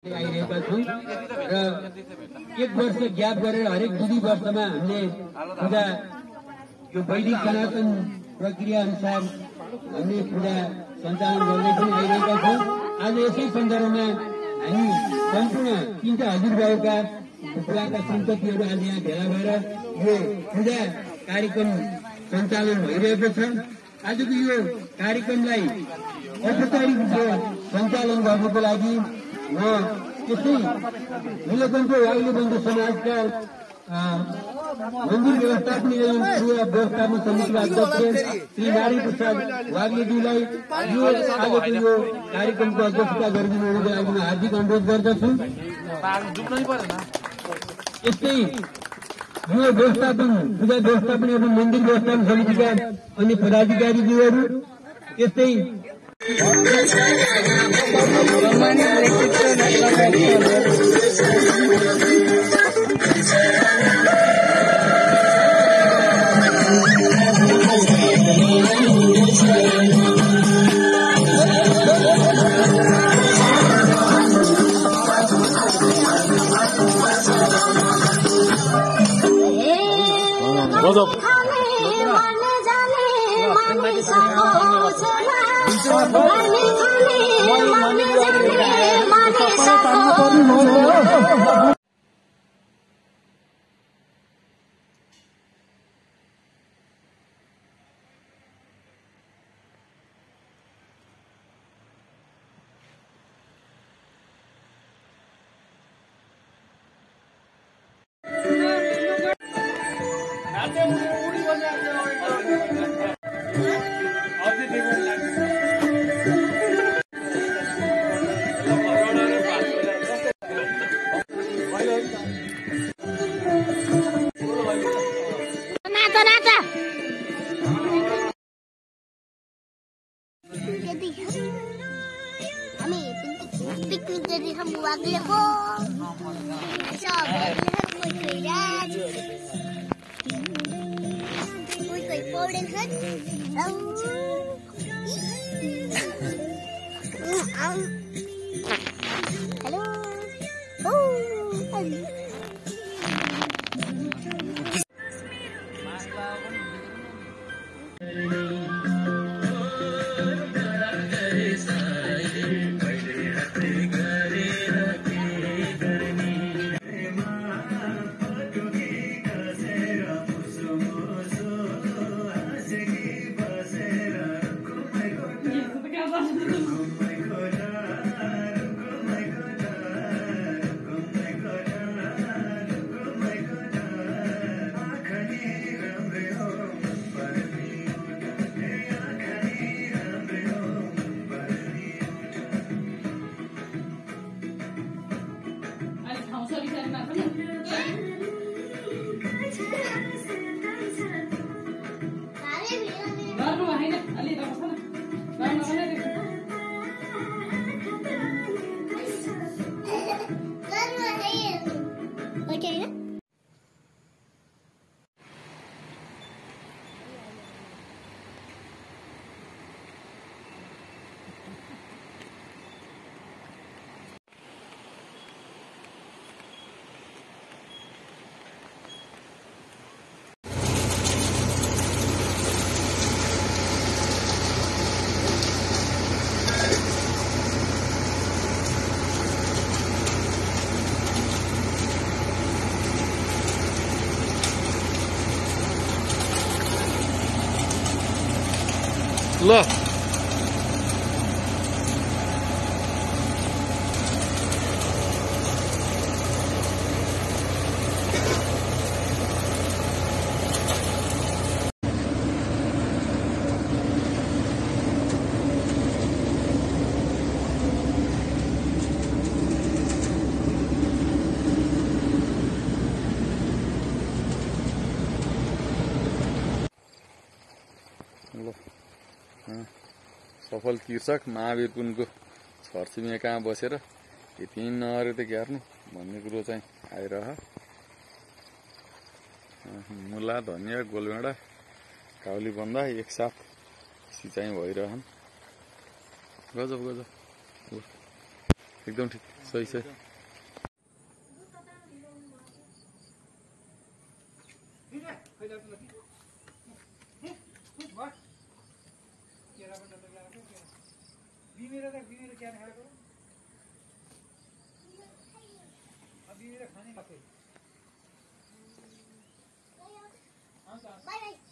आइरहेका छौं र एक वर्ष ग्याप गरेर हरेक 2 वर्षमा हामीले पूजा यो वैदिक सनातन प्रक्रिया अनुसार हामीले पूजा सञ्चालन गर्दै पनि आइरहेका छौं। आज यसै सन्दर्भमा हामी सम्पूर्ण तीनटा हजुरबाबुका बुवाका सन्ततिहरू आज यहाँ भेला भएर यो पूजा कार्यक्रम सञ्चालन भइरहेको छ। आजको यो कार्यक्रमलाई औपचारिक सञ्चालन गर्नको लागि त्यसै नीलकण्ठ वाग्ले बन्धु समाजका मन्दिर व्यवस्थापन एवं व्यवस्थापन समितिका अध्यक्ष श्री नारायण प्रसाद वाग्लेज्यूलाई यो आजको यो कार्यक्रमको अध्यक्षता गरिदिनुको लागि म हार्दिक अनुरोध गर्दछु। यस्तै यो व्यवस्थापन पूजा व्यवस्थापन एवं मन्दिर व्यवस्थापन समितिका अन्य पदाधिकारीज्यूहरू यस्तै ल सफल तीर्षक महावीर पुनको छरछिमेकी कहाँ बसेर यति नगरे त क्यार्नु भन्ने कुरो चाहिँ आइरह। मुला धनियाँ गोलभेडा काउली बन्दा एकसाथ सिँचाइ भइरहन्। गजब गजब एकदम ठिक सही छ Bye bye.